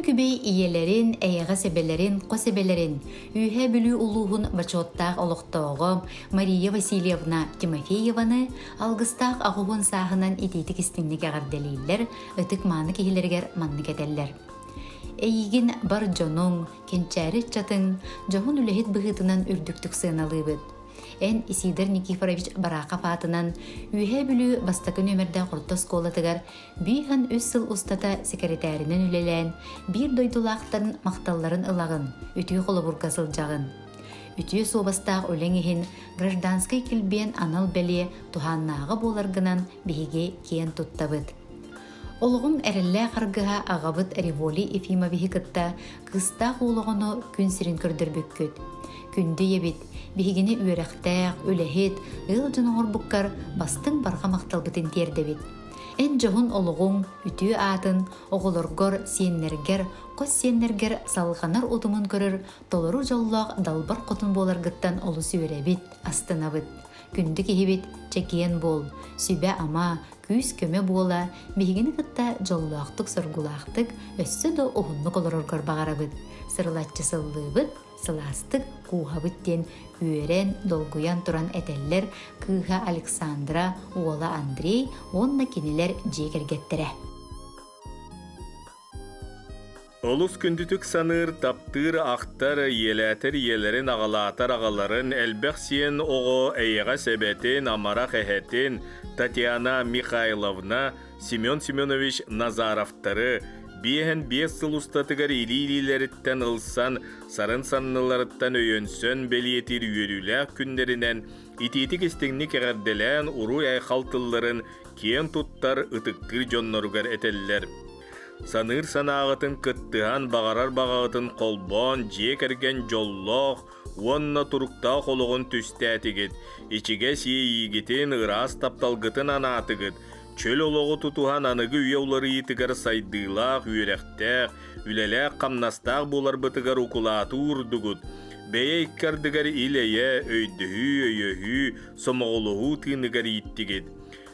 Күн күбэй ийэлэрин, эйэҕэс эбэлэрин, хос эбэлэрин Үөһээ Бүлүү улууһун бочуоттаах олохтооҕо Мария Васильевна Тимофееваны алгыстаах аҕыһун сааһынан итиитик истиҥник эҕэрдэлииллэр, ытык-мааны киһилэригэр маннык этэллэр. Эйигин бар дьонуҥ, кэнчээри ыччатыҥ дьоһун үлэһит быһыытынан үрдүктүк сыаналыыбыт. Эн Исидор Никифорович Барахов аатынан Үөһээ Бүлүү бастакы нүөмэрдээх орто оскуолатыгар бииһэн үс сыл устата сэкирэтээринэн үлэлээн, биир дойдулаахтарын махталларын ылаҕын, үтүө холобурга сылдьаҕын. Үтүө суобастаах үлэҥ иһин гражданскай килбиэн анал бэлиэ туһааннааҕа буоларгынан биһиги киэн туттабыт. Олоҕуҥ эрэллээх аргыһа аҕабыт Револий Ефимовиһы кытта кыыстаах уол оҕону күн сирин көрдөрбүккүт. Күндү ийэбит, биһигини үөрэхтээх, үлэһит, ыал дьон оҥорбуккар бастыҥ барҕа махталбытын тиэрдэбит. Эн дьоһун олоҕуҥ, үтүө аатын оҕолоргор, сиэннэргэр, хос сиэннэргэр салҕанар утумун көрөр толору дьоллоох далбар хотун буоларгыттан олус үөрэбит, астынабыт. Күндү киһибит, чэгиэн буол, сүбэ-ама, күүс-көмө буола, биһигини кытта дьоллоохтук-соргулаахтык өссө да уһуннук олороргор баҕарабыт, сырылаччы сыллыыбыт, сылаастык кууһабыт диэн үөрэн, долгуйан туран этэллэр кыыһа Александра, уола Андрей уонна кинилэр дьиэ кэргэттэрэ. Олус күндүтүк саныыр, таптыыр, ахтар, ийэлээтэр ийэлэрин, аҕалаатар аҕаларын, элбэх сиэн оҕо эйэҕэс эбэтин, амарах эһэтин Татьяна Михайловна, Семен Семенович Назаровтары биэһэн биэс сыл устатыгар илии-илиилэриттэн ылсан, сарын санныларыттан өйөнсөн бэлиэтиир үөрүүлээх күннэринэн итиитик-истиҥник эҕэрдэлээн уруй-айхал тылларын киэн туттар, ытыктыыр дьонноругар этэллэр. Саныыр санааҕытын кыттыһан, баҕарар баҕаҕытын холбоон, дьиэ кэргэн дьоллоох уонна туруктаах олоҕун түстээтигит, ичигэс иэйиигитин, ыраас тапталгытын анаатыгыт, чөл олоҕу тутуһан аныгы үйэ уларыйыытыгар сайдыылаах, үөрэхтээх, үлэлээх-хамнастаах буоларбытыгар укулааты уурдугут, бэйэ икки ардыгар ил-эйэ, өйдөһүү, өйөһүү, сомоҕолоһуу тыыныгар ииттигит.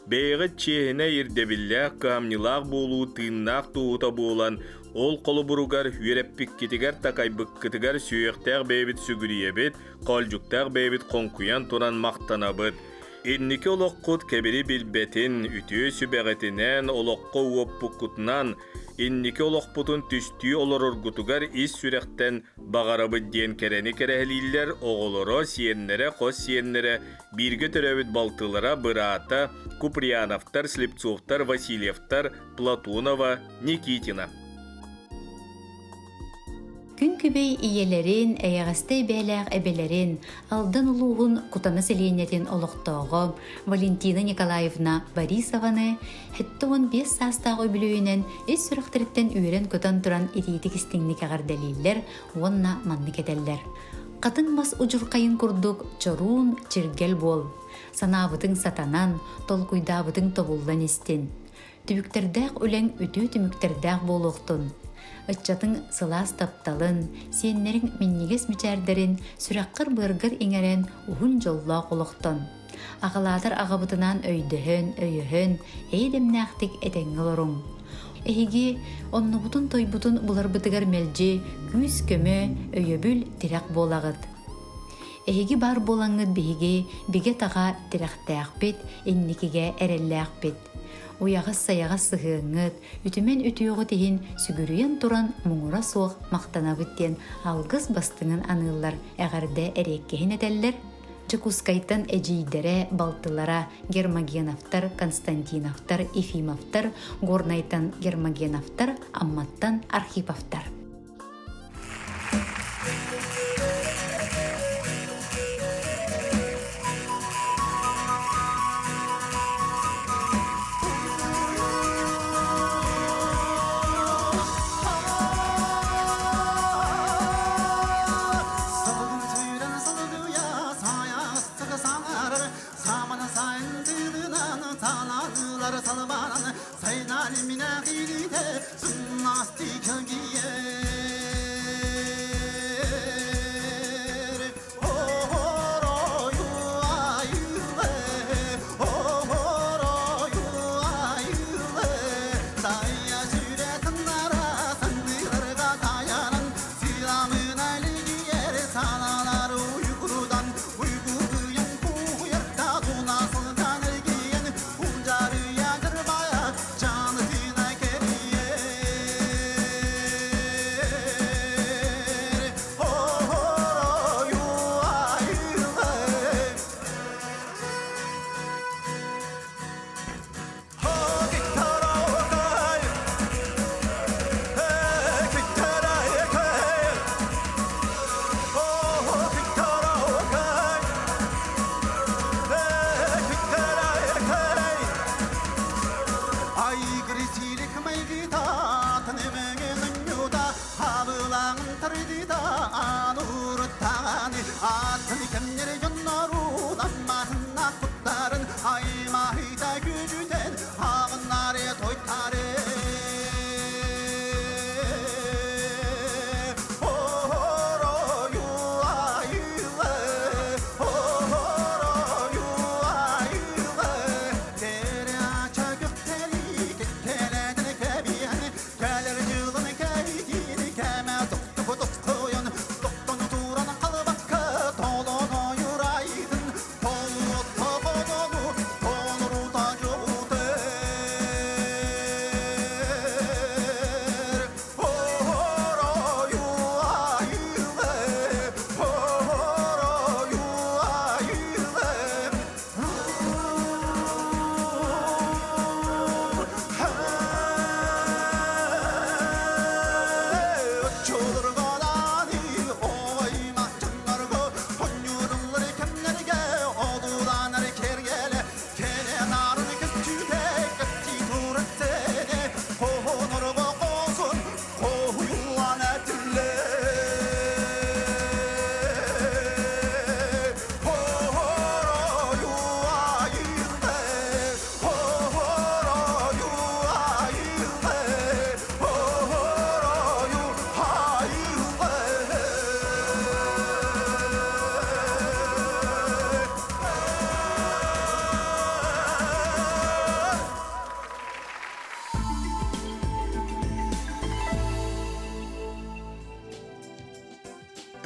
Бэйэҕит чиэһинэй, ирдэбиллээх, кыһамньылаах буолуу тыыннаах туоһута буолан, ол холобуругар үөрэппиккитигэр, такайбыккытыгар сүһүөхтээх бэйэбит сүгүрүйэбит, хоолдьуктаах бэйэбит хоҥкуйан туран махтанабыт. Инники олоххут кэбири билбэтин, үтүө сүбэҕитинэн, олоххо уоппуккутунан, инники олохпутун түстүү олороргутугар ис сүрэхтэн баҕарабыт диэн кэрэни кэрэһэлииллэр оҕолоро, сиэннэрэ, хос сиэннэрэ, бииргэ төрөөбүт балтылара, быраата Куприяновтар, Слепцовтар, Васильевтар, Платонова, Никитина. Күн күбэй ийэлэрин, эйэҕэстэй бэйэлээх эбэлэрин, Алдан улууһун Кутана сэлиэнньэтин олохтооҕо Валентина Николаевна Борисованы 75 саастаах үбүлүөйүнэн ис сүрэхтэриттэн үөрэн-көтөн туран итиитик истиҥник эҕэрдэлииллэр уонна маннык этэллэр. Хатыҥ мас удьурхайын курдук чоруун, чиргэл буол. Санаабытыҥ сатанан, толкуйдаабытыҥ тобуллан истин. Түбүктэрдээх үлэҥ үтүө түмүктэрдээх буолуохтун. Ыччатыҥ сылаас тапталын, сиэннэриҥ минньигэс мичээрдэрин сүрэххэр-быаргар иҥэрэн уһун дьоллоох олохтон. Аҕалаатар аҕабытынаан өйдөһөн, өйөһөн, эйэ-дэмнээхтик этэҥҥэ олоруҥ. Эһиги оннубутун-тойбутун буларбытыгар мэлдьи күүс-көмө, өйөбүл, тирэх буолаҕыт. Эһиги баар буолаҥҥыт биһиги бигэ-таҕа тирэхтээхпит, инникигэ эрэллээхпит. Уйаҕас-сайаҕас сыһыаҥҥыт, үтүмэн үтүөҕүт иһин сүгүрүйэн туран муҥура суох махтанабыт диэн алгыс бастыҥын аныыллар, эҕэрдэ эриэккэһин этэллэр, Дьокуускайтан эдьиийдэрэ, балтылара Гермогеновтар, Константиновтар, Ефимовтар, Горнайтан Гермогеновтар, Амматтан Архиповтар. кэмнэри дьоннорун амматынна куттарын аймаһыта күдүтэн ааҕыннары тойтары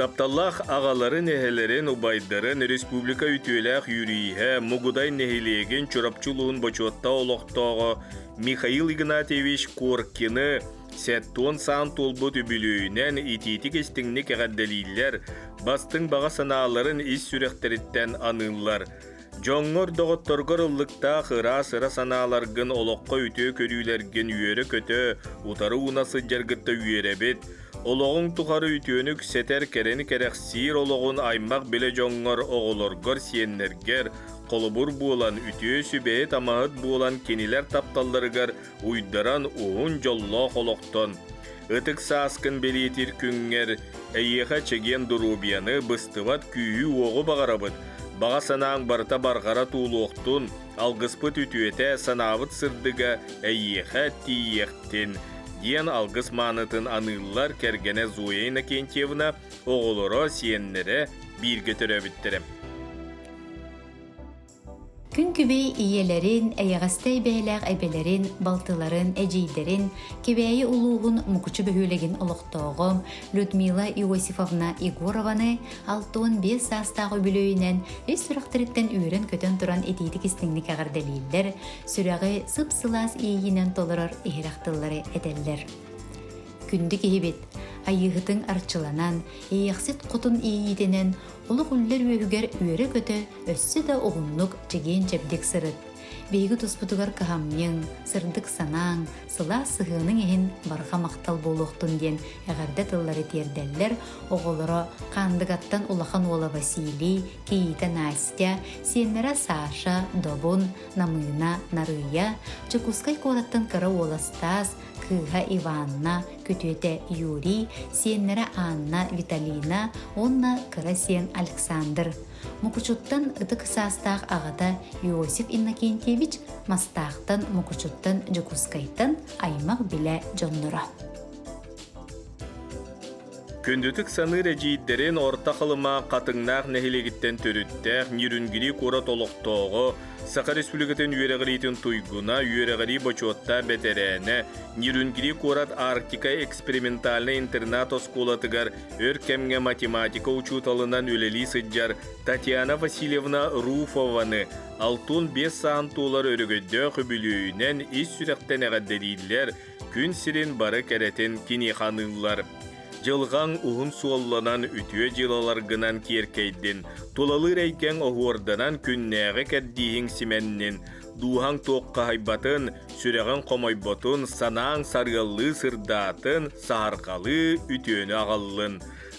Тапталлаах аҕаларын, эһэлэрин, убайдарын республика үтүөлээх юрииһэ Мугудай нэһилиэгин Чурапчы улууһун бочуоттаах олохтооҕо Михаил Игнатьевич Коркины сэттуон саан туолбут үбүлүөйүнэн итиитик-истиҥник эҕэрдэлииллэр, бастыҥ баҕа санааларын ис сүрэхтэриттэн аныыллар. Дьоҥҥор, доҕотторгор ыллыктаах ыраас ыра санааларгын олоххо үтүө көрүүлэргин үөрэ-көтө, утары ууна сылдьаргытта үөрэбит. Олоҕуҥ тухары үтүөнү үксэтэр, кэрэни кэрэхсиир олоҕун аймах-билэ дьоҥҥор, оҕолоргор, сиэннэргэр холобур буолан, үтүө сүбэһит-амаһыт буолан кинилэр тапталларыгар уйдаран уһун дьоллоох олохтон Ытык сааскын бэлиэтиир күҥҥэр эйиэхэ чэгиэн доруобуйаны, быстыбат күүһү-уоҕу баҕарабыт. Баҕа санааҥ барыта барҕара туулуохтун, алгыспыт үтүөтэ, санаабыт сырдыга эйиэхэ тиийиэхтин, диэн алгыс маанытын аныыллар кэргэнэ Зоя Иннокентьевна, оҕолоро, сиэннэрэ бииргэ төрөөбүттэрэ. Күн күбэй ийэлэрин, эйэҕэстэй бэйэлээх эбэлэрин, балтыларын, эдьиийдэрин Кэбээйи улууһун Мукучу бөһүөлэгин олохтооҕо Людмила Иосифовна Егорованы 65 саастаах үбүлүөйүнэн ис сүрэхтэриттэн үөрэн-көтөн туран итиитик-истиҥник эҕэрдэлииллэр, сүрэҕи сып-сылаас иэйиинэн толорор иһирэх тыллары этэллэр. Күндү киһибит, айыыһытыҥ арчыланан, иэйэхсит хотун иэйиитинэн олох үллэр үөһүгэр үөрэ-көтө Өссө да уһуннук чэгиэн-чэбдик сырыт. Биһиги туспутугар кыһамньыҥ, сырдык санааҥ, сылаас сыһыаныҥ иһин барҕа махтал буолуохтун диэн эҕэрдэ тыллары тиэрдэллэр оҕолоро Хаандыгаттан улахан уола Василий, кийиитэ Настя, сиэннэрэ Саша, Добун, Намыына, Нарыйа, Дьокуускай куораттан кыра уола Стас, кыыһа Иванна, күтүөтэ Юрий, сиэннэрэ Анна, Виталина уонна кыра сиэн Александр. Мукучуттан ытык саастаах аҕата Иосиф Иннокентьевич Мастаахтан, Мукучуттан, Дьокуускайтан аймах-билэ дьонноро. Күндүтүк саныыр эдьиийдэрин Орто Халыма Хатыҥнаах нэһилиэгиттэн төрүттээх Нерюнгри куорат олохтооҕо, Саха Республикатын үөрэҕириитин туйгуна, үөрэҕирии бочуоттаах бэтэрээнэ, Нерюнгри куорат Арктика экспериментальнай интернат оскуолатыгар Өр кэмҥэ математика учууталынан үлэлии сылдьар Татьяна Васильевна Руфованы алтын биэс саан туолар өрөгөйдөөх үбүлүөйүнэн ис сүрэхтэн эҕэрдэлииллэр, күн сирин бары кэрэтин киниэхэ аныыллар. Дьылҕаҥ уһун суолланан үтүө дьыалаларгынан киэркэйдин, тулалыыр эйгэҥ оһуорданан күннээҕи кэрдииһиҥ симэннин, дууһаҥ туоххаһайбатын, сүрэҕиҥ хомойботун, санааҥ сарыаллыы сырдаатын, саһарҕалыы үтүөнү аҕаллын.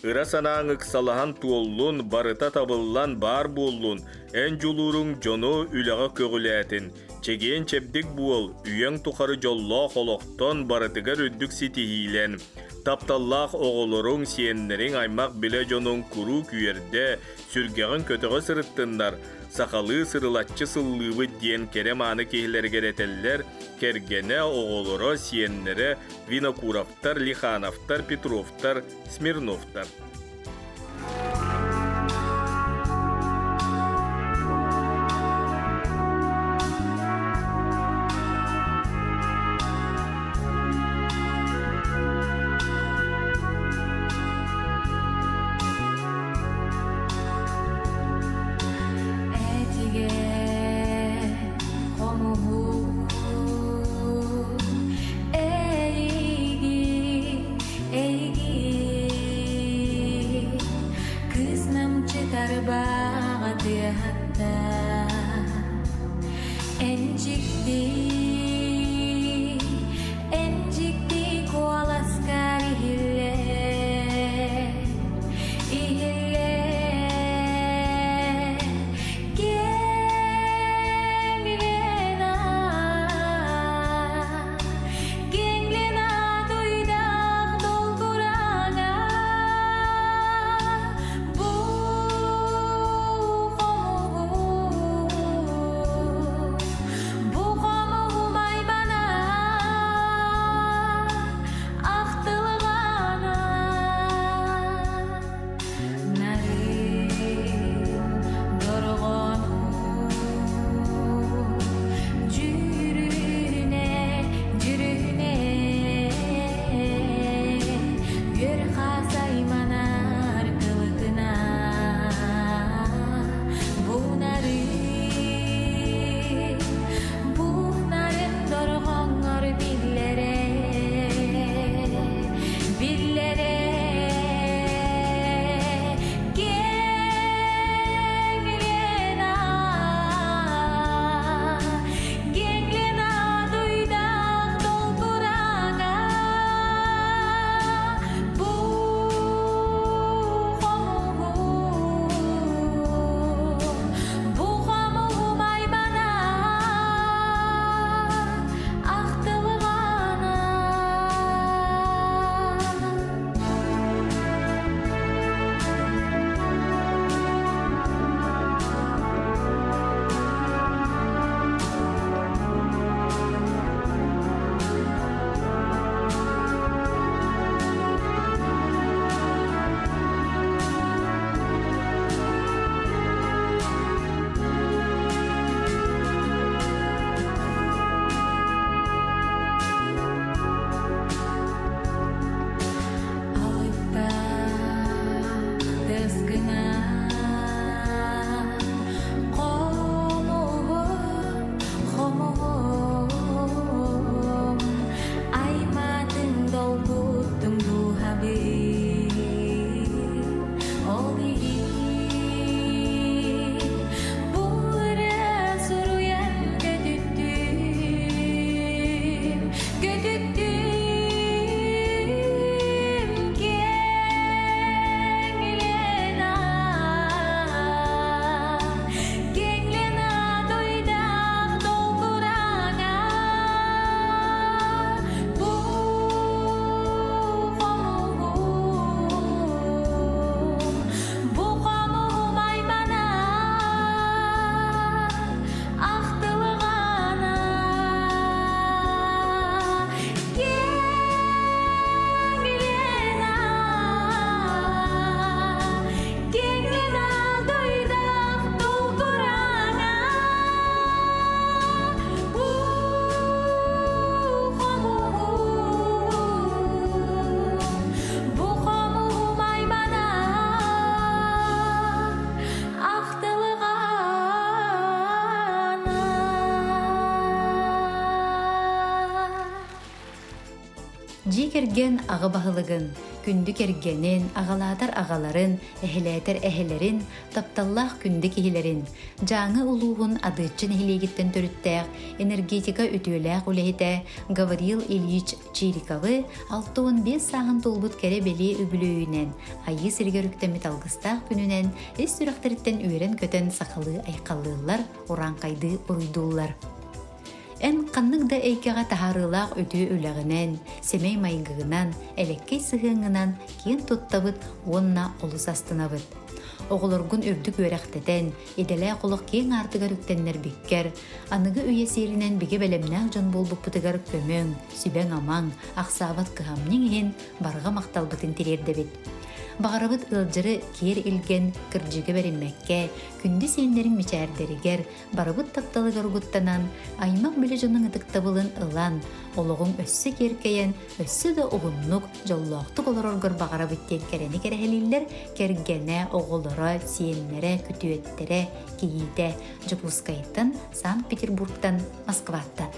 Ыра санааҥ ыксалаһан туоллун, барыта табыллан баар буоллун, эн дьулууруҥ дьону үлэҕэ көҕүлээтин, чэгиэн-чэбдик буол, үйэҥ тухары дьоллоох олохтон барытыгар үрдүк ситиһиилэн. Тапталлаах оҕолоруҥ, сиэннэриҥ, аймах-билэ дьонуҥ куруук үөрдэ, сүргэҕин көтөҕө сырыттыннар, сахалыы сырылаччы сыллыыбыт диэн кэрэ-мааны киһилэригэр этэллэр, кэргэнэ, оҕолоро, сиэннэрэ Винокуровтар, Лихановтар, Петровтар, Смирновтар. Этигэн хомуһу эйигин эйигин кыыс намчытар баҕа тыаһатта эн дьикти эн дьикти куоласкар иһиллэр иһиллэр киэҥ Лена Киэҥ Лена туйдах долгураҥа бу хомуһу бу хомуһум аймана ахтылҕана нарын дорҕоону дьүрүнэ дьүрүнэ үөр хаас айманар кылытына бу нарын бу нарын дорҕоҥҥор биллэрэ биллэрэ киэҥ Лена киэҥ Лена дуйдаах долгураҥа бу хомуһу бу хомуһум аймана ахтылҕана. Алыптаах тыскынан хомуһум, хомуһум, аймаатыҥ долгуттуҥ дууһабын, ол иһин бу ырыа суруйан көтүттүм, көтүттүм киэҥ Лена, киэҥ Лена дуйдаах долгураҥа бу хомуһум, бу хомуһум аймана ахтылҕана киэҥ Лена, киэҥ Лена дуйдаах долгураҥа бу хомуһум, бу хомуһум аймана ахтылҕана. Дьиэ кэргэн аҕа баһылыгын, күндү кэргэнин, аҕалаатар аҕаларын, эһэлээтэр эһэлэрин, тапталлаах күндү киһилэрин, Дьааҥы улууһун Адыаччы нэһилиэгиттэн төрүттээх энергетика үтүөлээх үлэһитэ Гаврил Ильич Чириковы 65 сааһын туолбут кэрэ-бэлиэ үбүлүөйүнэн, Айыы сиригэр үктэммит алгыстаах күнүнэн ис сүрэхтэриттэн үөрэн-көтөн сахалыы айхаллыыллар, урааҥхайдыы уруйдууллар. Эн ханнык да эйгэҕэ таһаарыылаах үтүө үлэҕинэн, сэмэй майгыгынан, элэккэй сыһыаҥҥынан киэн туттабыт уонна олус астынабыт. Оҕолоргун үрдүк үөрэхтэтэн, идэлээх олох киэҥ аартыгар үктэннэрбиккэр, аныгы үйэ сиэринэн бигэ бэлэмнээх дьон буолбуппутугар көмөҥ, сүбэҥ-амаҥ, ахсаабат кыһамньыҥ иһин барҕа махталбытын тириэрдэбит. Баҕарабыт ыалдьары киэр илгэн, кырдьыга бэриммэккэ, күндү сиэннэриҥ мичээрдэригэр, барыбыт тапталыгар угуттанан, аймах билэ дьонуҥ ытыктабылын ылан, олоҕуҥ өссө киэркэйэн, өссө да уһуннук, дьоллоохтук олороргор баҕарабыт диэн кэрэни кэрэһэлииллэр кэргэнэ, оҕолоро, сиэннэрэ, күтүөттэрэ, кийиитэ Дьокуускайтан, Санкт-Петербургтан, Москваттан.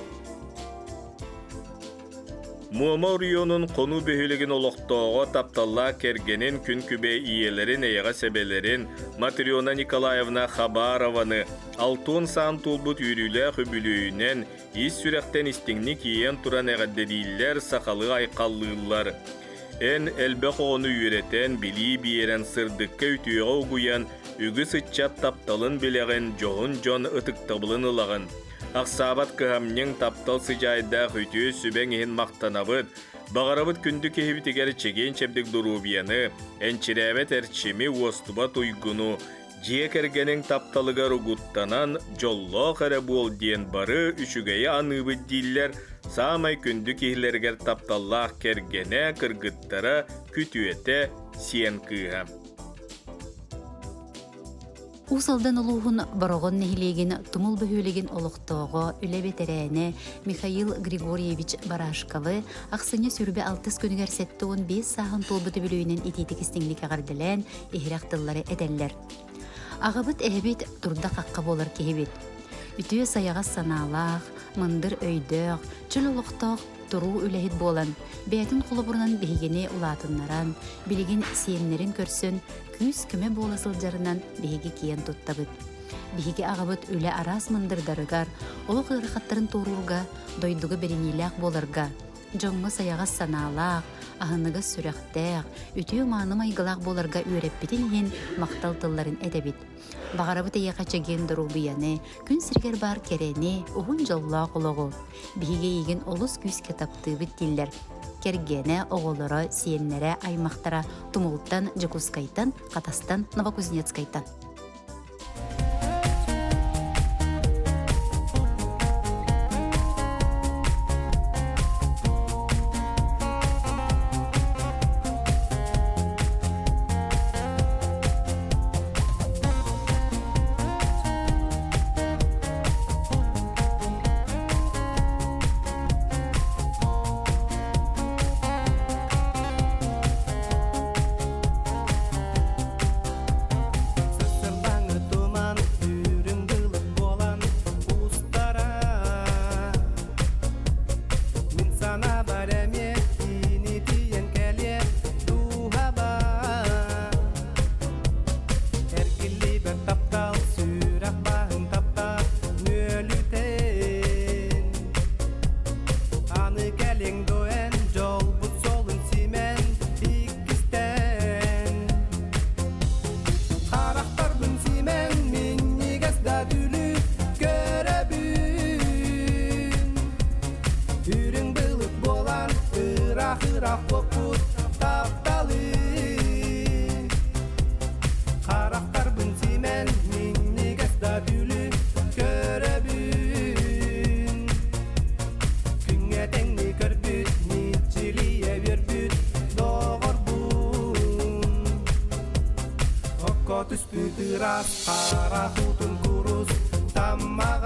Муома оройуонун Хонуу бөһүөлэгин олохтооҕо тапталлаах кэргэнин күн күбэй ийэлэрин эйэҕэс эбэлэрин Матрена Николаевна Хабарованы алтыан саан туолбут үөрүүлээх үбүлүөйүнэн ис сүрэхтэн истиҥник иэйэн туран эҕэрдэлииллэр, сахалыы айхаллыыллар. Эн элбэх оҕону үөрэтэн, билии биэрэн, сырдыкка үтүөҕэ угуйан, үгүс ыччат тапталын билэҕин, дьоһун дьон ытыктабылын ылаҕын. Ахсаабат кыһамньыҥ, таптал сыдьаайдаах үтүө сүбэҥ иһин махтанабыт. Баҕарабыт күндү киһибитигэр чэгиэн-чэбдик доруобуйаны, энчирээбэт эрчими, уостубат уйгуну, дьиэ кэргэниҥ тапталыгар угуттанан дьоллоох эрэ буол диэн бары үчүгэйи аныыбыт дииллэр саамай күндү киһилэригэр тапталлаах кэргэнэ, кыргыттара, күтүөтэ, сиэн кыыһа. Уус Алдан улууһун Бороҕон нэһилиэгин Тумул бөһүөлэгин олохтооҕо, үлэ бэтэрээнэ Михаил Григорьевич Барашковы ахсынньы сүрбэ алтыс күнүгэр 75 сааһын туолбут үбүлүөйүнэн итиитик истиҥник эҕэрдэлээн, иһирэх тыллары этэллэр. Аҕабыт эһэбит турда-хахха буолар киһибит. Үтүө сайаҕас санаалаах, мындыр өйдөөх, чөл олохтоох туруу үлэһит буолан, бэйэтин холобурунан биһигини улаатыннаран, билигин сиэннэрин көрсөн, күүс-көмө буола сылдьарынан биһиги киэн туттабыт. Биһиги аҕабыт үлэ араас мындырдарыгар, олох ыарахаттарын туоруурга, дойдуга бэриниилээх буоларга, дьоҥҥо сайаҕас санаалаах, аһыныгас сүрэхтээх, үтүө-мааны майгылаах буоларга үөрэппитин иһин махтал тылларын этэбит. Баҕарабыт эйиэхэ чэгиэн доруобуйаны, күн сиригэр баар кэрэни, уһун дьоллоох олоҕу. Биһиги эйигин олус күүскэ таптыыбыт дииллэр. Кэргэнэ, оҕолоро, сиэннэрэ, аймахтара Тумултан, Дьокуускайтан, Хатастан, Новокузнецкайтан. Сырсырбаҥы туман үрүҥ былыт буолан устара. Мин санаабар эмиэ кини тиийэн кэлиэ дууһабар. Эргиллибэт таптал сүрэх баһын таптал нүөлүтэн. Аны кэлиҥ дуэн дьолбут суолун симэн иккистэн. Харахтарбын симэн минньигэс да түүлү көрөбүн. Үрүҥ былыт буолан ыраах-ыраах куоппут тапталы. Харахтарбын симэн минньигэс да түүлү көрөбүн. Күҥҥэ тэҥнии көрбүт, мичилийэ үөрбүт доҕорбун. Окко түспүт ыраас хара кутун курус таммаҕа.